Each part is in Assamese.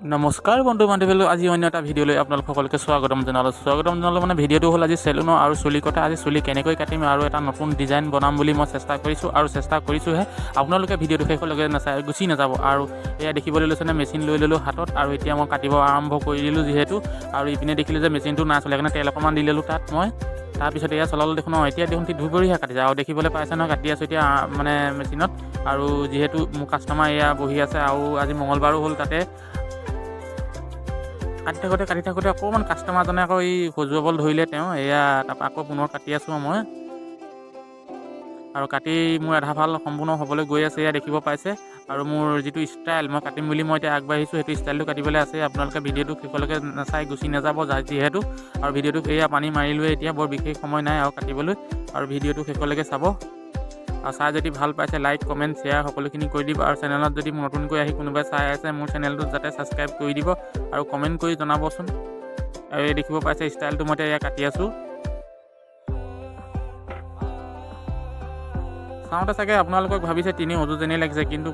নমস্কাৰ বন্ধু বান্ধৱীসকল, আজি অন্য এটা ভিডিঅ'লৈ আপোনালোক সকলোকে স্বাগতম জনালোঁ। স্বাগতম জনালোঁ মানে ভিডিঅ'টো হ'ল আজি চেলুনৰ আৰু চুলি কটা। আজি চুলি কেনেকৈ কাটিম আৰু এটা নতুন ডিজাইন বনাম বুলি মই চেষ্টা কৰিছোঁ আৰু চেষ্টা কৰিছোঁহে। আপোনালোকে ভিডিঅ'টো শেষলৈকে নাচাই গুচি নাযাব। আৰু এয়া দেখিবলৈ লৈছে নে, মেচিন লৈ ল'লোঁ হাতত আৰু এতিয়া মই কাটিব আৰম্ভ কৰি দিলোঁ যিহেতু। আৰু ইপিনে দেখিলোঁ যে মেচিনটো নাই চলা, সেইকাৰণে তেল অকণমান দি ল'লোঁ তাত মই। তাৰপিছত এয়া চলালোঁ দেখোন। অঁ, এতিয়া দেখোন ধুবঢ়িয়া কাটিছে। আৰু দেখিবলৈ পাইছে নহয়, কাটি আছোঁ এতিয়া মানে মেচিনত। আৰু যিহেতু মোৰ কাষ্টমাৰ এয়া বহি আছে আৰু আজি মঙলবাৰো হ'ল, তাতে কাটি থাকোঁতে কাটি থাকোঁতে অকণমান কাষ্টমাৰজনে আকৌ এই খজুৱাবলৈ ধৰিলে তেওঁ। এয়া তাৰপৰা আকৌ পুনৰ কাটি আছোঁ মই আৰু কাটি মোৰ আধা ফাল সম্পূৰ্ণ হ'বলৈ গৈ আছে, এয়া দেখিব পাইছে। আৰু মোৰ যিটো ষ্টাইল মই কাটিম বুলি মই এতিয়া আগবাঢ়িছোঁ, সেইটো ষ্টাইলটো কাটিবলৈ আছে। আপোনালোকে ভিডিঅ'টো শেষলৈকে নাচাই গুচি নাযাব যিহেতু। আৰু ভিডিঅ'টো এয়া পানী মাৰিলোৱে, এতিয়া বৰ বিশেষ সময় নাই আৰু কাটিবলৈ। আৰু ভিডিঅ'টো শেষলৈকে চাব আৰু চাই যদি ভাল পাইছে, লাইক, কমেণ্ট, শ্বেয়াৰ সকলোখিনি কৰি দিব। আৰু চেনেলত যদি নতুনকৈ আহি কোনোবাই চাই আছে, মোৰ চেনেলটোত যাতে ছাবস্ক্ৰাইব কৰি দিব আৰু কমেণ্ট কৰি জনাবচোন। আৰু এই দেখিব পাইছে, ষ্টাইলটো মই এতিয়া এয়া কাটি আছোঁ। চাওঁতে চাগে আপোনালোকক ভাবিছে তিনি অজু যেনেই লাগিছে, কিন্তু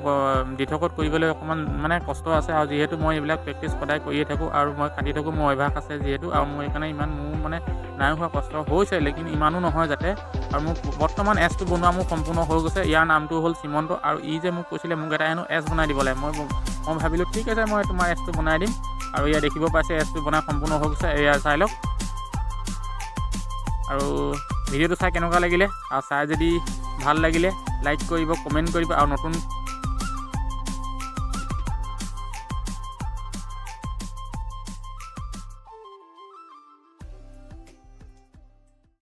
দিঠকত কৰিবলৈ অকণমান মানে কষ্ট আছে। আৰু যিহেতু মই এইবিলাক প্ৰেক্টিচ সদায় কৰিয়ে থাকোঁ আৰু মই কাটি থাকোঁ, মোৰ অভ্যাস আছে যিহেতু, আৰু মোৰ সেইকাৰণে ইমান মোৰ মানে নাই হোৱা, কষ্ট হৈছে, লেকিন ইমানো নহয় যাতে। আৰু মোৰ বৰ্তমান এছটো বনোৱা মোৰ সম্পূৰ্ণ হৈ গৈছে। ইয়াৰ নামটো হ'ল শ্ৰীমন্ত। আৰু ই যে মোক কৈছিলে মোক এটা হেনো এছ বনাই দিব লাগে, মই ভাবিলোঁ ঠিক আছে, মই তোমাৰ এছটো বনাই দিম। আৰু ইয়াত দেখিব পাইছে, এছটো বনাই সম্পূৰ্ণ হৈ গৈছে, এয়া চাই লওক। আৰু ভিডিঅ'টো চাই কেনেকুৱা লাগিলে? আৰু চাই যদি ভাল লাগিলে, লাইক কৰিব, কমেণ্ট কৰিব আৰু নতুন